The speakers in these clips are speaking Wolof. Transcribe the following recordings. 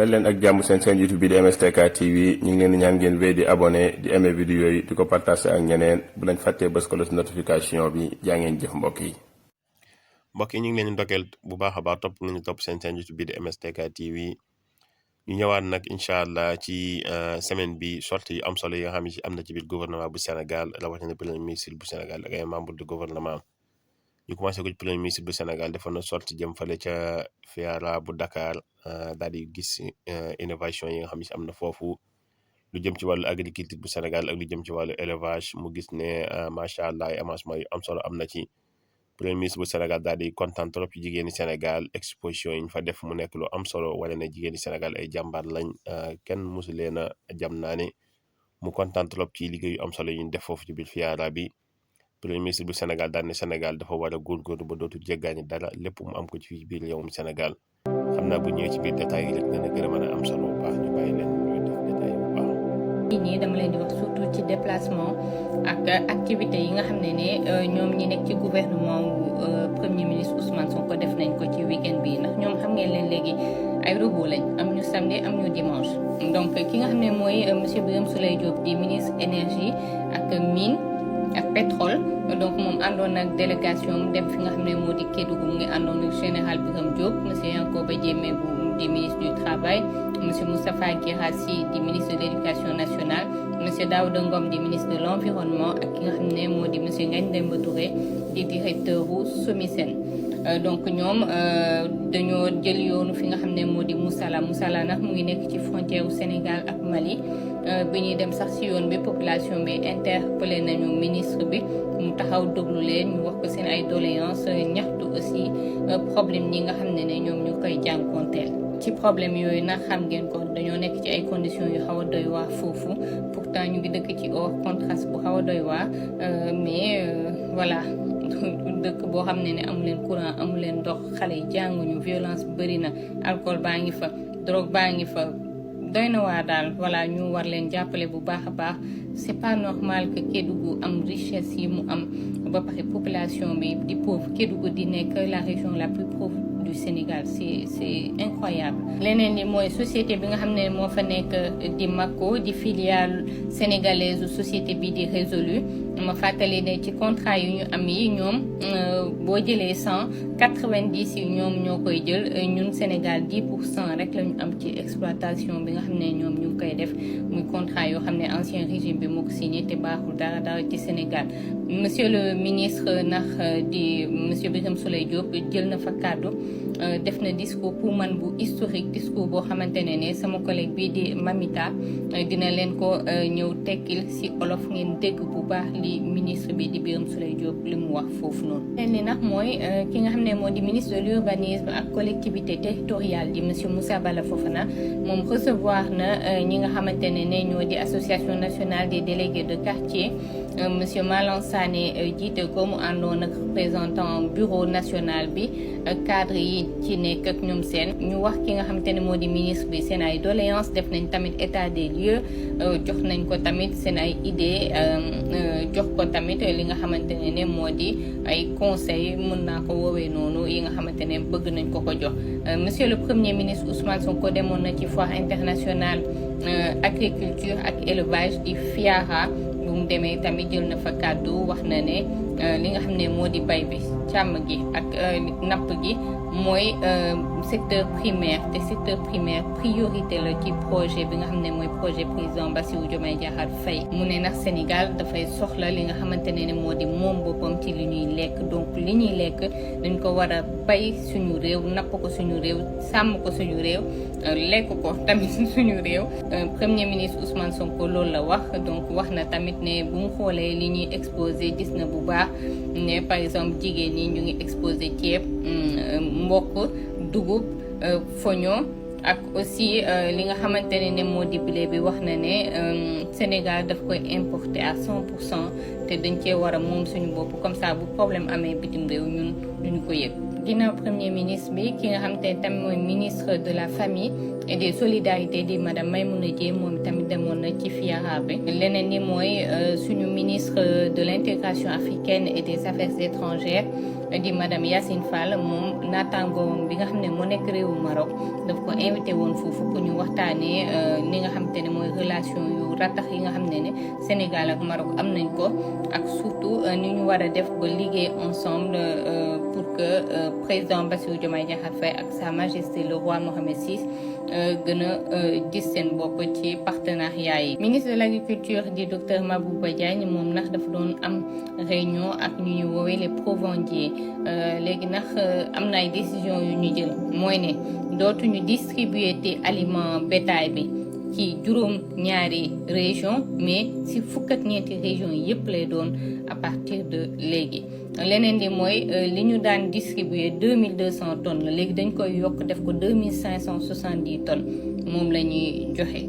dal leen ak jàmm seen YouTube bi di MSTK TV ñu ngi leen di ñaan ngeen wéy di abonné di aimé vidéo yi di ko partager ak ñeneen bu lañ fàttee bës ko la notification bi jaa ngeen jëf mbokk yi. mbokk yi ñu ngi leen di ndokkeel bu baax a baax topp nga ñu topp seen YouTube bi di MSTK TV ñu ñëwaat nag incha allah ci semaine bi sortie yu am solo yi nga xam ne am na ci biir gouvernement bu Sénégal rawatina premier ministre bu Sénégal ak ay membre du gouvernement. ñu commencé ko ci premier ministre bu Sénégal defoon na sortie jëm fale ca FIARA bu Dakar daal di gis innovation yi nga xam ne am na foofu lu jëm ci wàllu agriculture bu Sénégal ak lu jëm ci wàllu élevage mu gis ne macha allah ay avancement yu am solo am na ci. premier ministre bu Sénégal daal di kontaan trop ci jigéeni Sénégal exposition yi ñu fa def mu nekk lu am solo wala ne jigéeni Sénégal ay jàmbaar lañ kenn mosu leen a jam naa ne mu kontaan trop ci liggéey yu am solo yi ñu def foofu ci biir FIARA bi. premier ministre bu Sénégal daal ne Sénégal dafa war a góorgóorlu ba dootul jéggaani dara lépp mu am ko ci biir réewum Sénégal xam naa bu ñëwee ci biir détails yi rek dana gën a mën a am solo bu baax ñu bàyyi leen ñuy def détails bu baax. nii dama leen di wax surtout ci déplacement ak activité yi nga xam ne ñoom ñi nekk ci gouvernement wu premier ministre Ousmane Sonko def nañ ko ci week-end bi ndax ñoom xam ngeen leen léegi ay robot lañ am ñu samedi am ñu dimanche donc ki nga xam ne mooy monsieur Birame Souleye Diop di ministre énergie ak mine ak pétrole donc moom àndoon ak délégation dem fi nga xam ne moo di Kédougou mu ngi àndoon ak général Birame Diop monsieur Yankoba Diémé bu di ministre du travail monsieur Moustapha Guirassy di ministre de l'éducation nationale monsieur Daouda Ngom di ministre de l'environnement ak ki nga xam ne moo di monsieur Ngagne Demba Touré di directeur u SOMISEN donc ñoom dañoo jël yoonu fi nga xam ne moo di Moussala nag mu ngi nekk ci frontière u Sénégal ak Mali bi ñuy dem sax ci yoon bi population bi interpellé nañu ministre bi mu taxaw déglu leen ñu wax ko seen ay doléances ñaxtu aussi problème yi nga xam ne ñoom ñu koy jànkonteel ci problème yooyu nag xam ngeen ko dañoo nekk ci ay conditions yu xaw a doy waar foofu pourtant ñu ngi dëkk ci hors contraste bu xaw a doy waar mais voilà dëkk boo xam ne amu leen courant amu leen ndox xale yi jànguñu violence bëri na alcool baa ngi fa drogue baa ngi fa doy na waa daal voilà ñu war leen jàppale bu baax a baax c'est pas normal que Kédougou am richesse yi mu am ba pare population bi di pauvre Kédougou di nekk la région la plus pauvre du Sénégal c'est incroyable. leneen li mooy société bi nga xam ne moo fa nekk di Mako di filiale sénégalaise société bi di Résolu ma fàttali ne ci contrat yu ñu am yi ñoom boo jëlee 190 yi ñoom ñoo koy jël ñun Sénégal 10% rek la ñu am ci exploitation bi nga xam ne ñoom ñu ngi koy def muy contrat yoo xam ne ancien régime bi moo ko signé te baaxul dara ci Sénégal. monsieur le ministre ndax di monsieur Birame Souleye Diop jël na fa kàddu def na discours pour man bu historique discours boo xamante ne sama collègue bii di Mamita dina leen ko ñëw tekkil ci olof ngeen dégg bu baax li ministre bi di Birame Souleye Diop li mu wax foofu noonu. leen ni nag mooy ki nga xam ne moo di ministre de l'urbanisme ak collectivité territoriale di monsieur Moussa Bala Fofana moom recevoir na ñi nga xamante ne ñoo di association nationale des délégués de quartier monsieur Malang Sané jiite ko mu àndoon ak représentant bureau national bi cadre yi ci nekk ak ñoom seen ñu wax ki nga xamante ne moo di ministre bi seen ay doléances def nañ tamit état des lieux jox nañ ko tamit seen ay idées jox ko tamit li nga xamante ne moo di ay conseils mën naa ko woowee noonu yi nga xamante ne bëgg nañ ko jox. monsieur le premier ministre Ousmane Sonko demoon na ci foire internationale agriculture ak élevage di FIARA bu mu demee tamit jël na fa kàddu wax na ne li nga xam ne moo di bay bi càmm gi ak napp gi mooy secteur primaire te secteur primaire priorité la ci projet bi nga xam ne mooy projet président Bassirou Diomaye Diakhar Faye mu ne nag Sénégal dafay soxla li nga xamante ne moo di moom boppam ci li ñuy lekk donc li ñuy lekk dañ ko war a bay suñu réew napp ko suñu réew sàmm ko suñu réew lekk ko tamit suñu réew premier ministre Ousmane Sonko loolu la wax donc wax na tamit ne bu mu xoolee li ñuy exposé gis na bu baax ne par exemple jigéen ñi ñu ngi exposé ceeb mbokk dugub foño ak aussi li nga xamante ne moo di blé bi wax na ne Sénégal daf koy importer à 100% te dañ cee war a moom suñu bopp comme ça bu problème amee bitim réew ñun duñu ko yëg. ginnaaw premier ministre bi ki nga xamante ne tamit mooy ministre de la famille et des solidarités di madame Maïmouna Dièye moom tamit demoon na ci FIARA bi. leneen ni mooy suñu ministre de l'intégration africaine et des affaires étrangères di madame Yacine Fall moom naataangoom bi nga xam ne moo nekk réewu Maroc daf ko invité woon foofu pour ñu waxtaanee li nga xamante ne mooy relation yu ratax yi nga xam ne Sénégal ak Maroc am nañ ko ak surtout ni ñu war a def ba liggéey ensemble pour que président Bassirou Diomaye Diakhar Faye ak Sa Majesté le roi Mohammed VI gën a gis seen bopp ci partenariat yi. Ministre de l'agriculture di docteur Mabouba Diagne moom nag dafa doon am réunion ak ñu ñuy woowee les provendiers léegi nag am na ay décisions yu ñu jël mooy ne dootuñu distribuer te aliment bétail bi ci juróom-ñaari région mais si fukk ak ñeenti région yépp lay doon à partir de léegi. leneen li mooy li ñu daan distribuer 2200 tonnes la léegi dañ koy yokk def ko 2570 tonnes moom la ñuy joxe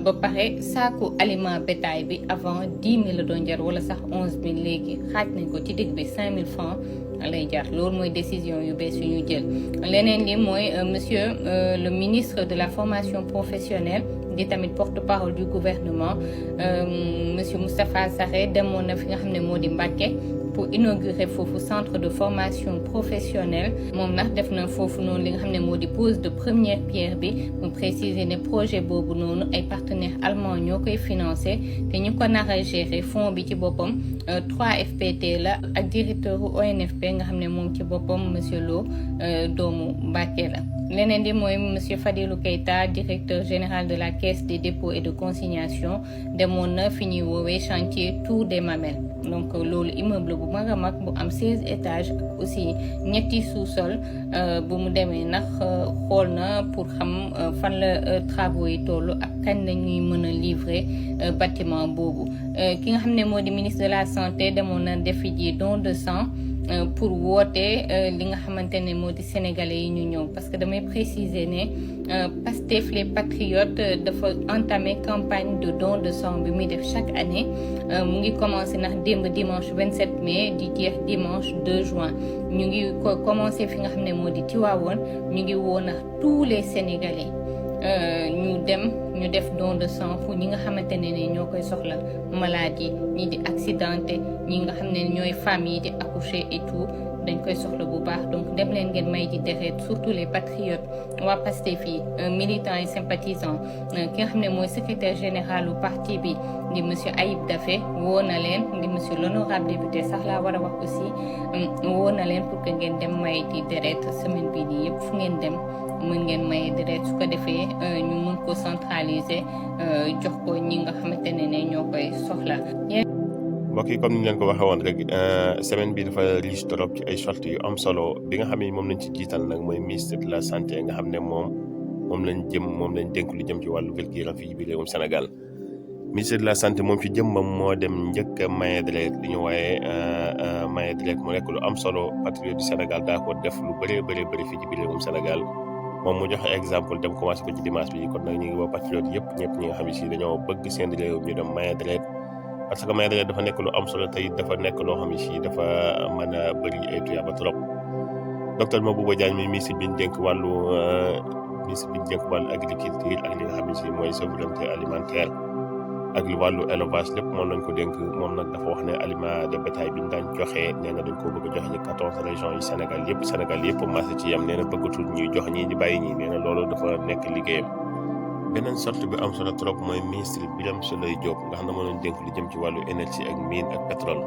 ba pare saaku aliment bétail bi avant 10 000 la doon jar wala sax 11 000 léegi xaaj nañ ko ci digg bi 5 000 francs lay jar loolu mooy décision yu bees yu ñu jël. leneen li mooy monsieur le ministre de la formation professionnelle di tamit porte-parole du gouvernement monsieur Moustapha Sarré demoon na fi nga xam ne moo di Mbacké pour inaugurer foofu centre de formation professionnelle moom nag def na foofu noonu li nga xam ne moo di pose de première pierre bi mu préciser ne projet boobu noonu ay partenaires allemands ñoo koy financé te ñu ko nar a gérer fonds bi ci boppam 3FPT la ak directeur ONFP nga xam ne moom ci boppam monsieur Lo doomu Mbacké la. leneen di mooy monsieur Fadilou Keita directeur général de la caisse des dépôts et de consignation demoon na fi ñuy woowee chantier Tour des Mamelles donc loolu immeuble bu mag a mag bu am 16 étages ak aussi ñetti sous-sol bu mu demee nag xool na pour xam fan la travaux yi toll ak kañ la ñuy mën a livrer bâtiment boobu ki nga xam ne moo di ministre de la santé demoon na defi ji don de sang pour woote li nga xamante ne moo di sénégalais yi ñu ñëw parce que damay préciser ne Pastef les patriotes dafa entamé campagne de don de sang bi muy def chaque année mu ngi commencé ndax démb dimanche 27 mai di jeex dimanche 2 juin ñu ngi ko commencé fi nga xam ne moo di Tivaouane ñu ngi woo na tous les sénégalais ñu dem ñu def don de sang pour ñi nga xamante ne ñoo koy soxla malade yi ñi di accidenté ñi nga xam ne ñooy femmes yi di accoucher et tout dañ koy soxla bu baax donc dem leen ngeen may ji deret surtout les patriotes waa Pastef yi militants et sympathisants ki nga xam ne mooy secrétaire général du parti bi di monsieur Ayib Daffé woo na leen di monsieur l'honorable député sax laa war a wax aussi woo na leen pour que ngeen dem may ji deret semaine bii nii yëpp fu ngeen dem mën ngeen maye deret su ko defee ñu mën ko centraliser jox ko ñi nga xamante ne ñoo koy soxla. mbokk yi comme ni ñu leen ko waxee woon rek semaine bi dafa riche trop ci ay sorties yu am solo bi nga xam ne moom lañ ci jiital nag mooy ministre de la santé nga xam ne moom lañ dénk lu jëm ci wàllu wér-gu-yaram fii bi réewum Sénégal. ministre de la santé moom ci jëmmam moo dem njëkk a maye deret li ñu wooyee maye deret mu nekk lu am solo patriote du Sénégal daa ko def lu bëree bëri fii ci biir réewum Sénégal. moom mu joxe exemple dem commencé ko ci dimanche bi kon nag ñu ngi woo patriote yëpp ñëpp ñi nga xam ne si dañoo bëgg seen réew ñu dem maye deret parce que maye deret dafa nekk lu am solo tey dafa nekk loo xam ne si dafa mën a bëri ay tuyaaba trop. docteur Mabouba Diagne mi ministre bi ñu dénk wàllu agriculture ak li nga xam ne si mooy souveraineté alimentaire ak lu wàllu élevage lépp moom lañ ko dénk moom nag dafa wax ne aliment de bétail bi ñu daan joxe nee na dañ koo bëgg a joxe ci 14 régions yi Sénégal yëpp marché ci yam nee na bëggatul ñuy jox ñii di bàyyi ñii nee na loolu dafa nekk liggéeyam. beneen sorte bi am solo trop mooy ministre Birame Souleye Diop nga xam ne moo leen dénk lu jëm ci wàllu énergie ak mine ak pétrole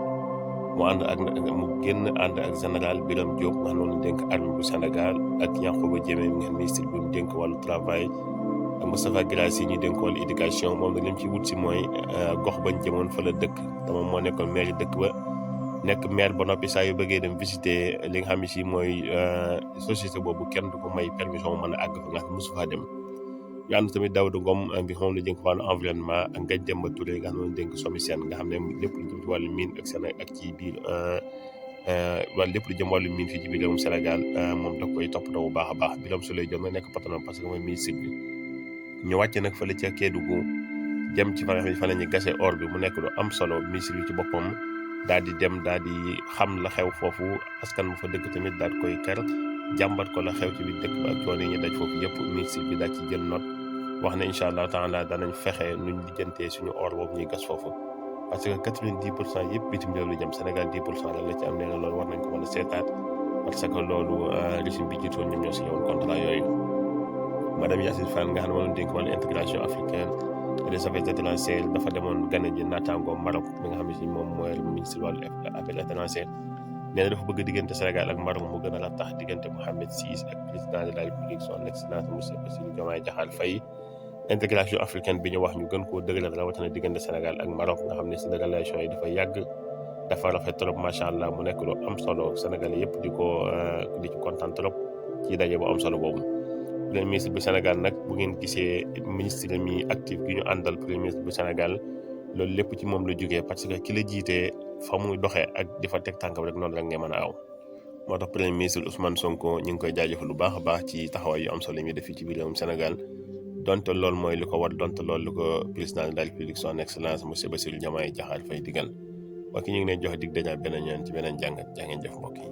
mu génn ànd ak général Birame Diop nga xam ne moo leen dénk armée bu Sénégal ak Yankhoba Diémé mi nga ministre bi mu dénk wàllu travail Moustapha Guirassy yi ñu dénk wàllu éducation moom nag li mu ci wut si mooy gox bañ jëmoon fa la dëkk te moom moo nekkoon maire dëkk ba nekk maire ba noppi saa yu bëggee dem visiter li nga xam ne si mooy société boobu kenn du ko may permission mu mën a àgg fa nga xam ne mosu faa dem. ñu ànd tamit Daouda Ngom bi moom la dénk wàllu environnement ak Ngagne Demba Touré nga xam ne dénk SOMISEN nga xam ne lépp lu jëm ci wàllu mine ak ci biir lépp lu jëm wàllu mine fii ci biir réewum Sénégal moom da koy toppatoo bu baax a baax Birame Souleye Diop na nekk patron parce que mooy ministre bi. ñu wàcc nag fële ca Kédougou jëm ci fa la ñuy gase or bi mu nekk lu am solo ministre bi ci boppam daal di dem daal di xam la xew foofu askan bu fa dëkk tamit daal di koy kar jàmbat ko la xew ci biir dëkk ba ak coono yi ñu daj foofu yëpp ministre bi daal ci jël note wax ne incha allah taala danañ fexe nuñ lijjantee suñu or boobu ñuy gas foofu parce que 90% yëpp bitim réew lu jëm Sénégal 10% lan la ci am nee na loolu war nañ ko mën a seetaat parce que loolu régime bi jiitoon ñoom ñoo signé woon contrat yooyu. madame Yacine Fall nga xam ne moom dénk wàllu intégration africaine et des affaires étrangères dafa demoon gane ji naataangoom Maroc mi nga xam ne si moom mooy ministre wàllu affaires étrangères nee na dafa bëgg diggante Sénégal ak Maroc mu gën a rattax diggante Mohamed VI ak président de la République son excellence monsieur Bassirou Diomaye Diakhar Faye. intégration africaine bi ñu wax ñu gën koo dëgëral rawatina diggante Sénégal ak Maroc nga xam ne seen relation yi dafa yàgg dafa rafet trop macha allah mu nekk lu am solo Sénégalais yëpp di ci kontaan trop ci daje bu am solo boobu. premier ministre bu Sénégal nag bu ngeen gisee ministre mi actif gi ñu àndal premier ministre bu Sénégal loolu lépp ci moom la jógee parce que ki la jiitee fa muy doxee ak di fa teg tànkam rek noonu rek ngay mën a aw. moo tax premier ministre Ousmane Sonko ñu ngi koy jaajëfal lu baax a baax ci taxawaay yu am solo yi muy def fii ci biir réewum Sénégal. donte loolu mooy li ko war donte loolu li ko président de la République son excellence monsieur Bassirou Diomaye Diakhar Faye digal mbokk yi ñu ngi leen jox dig dañaa beneen yoon ci beneen jàngat jaa ngeen jëf mbokk yi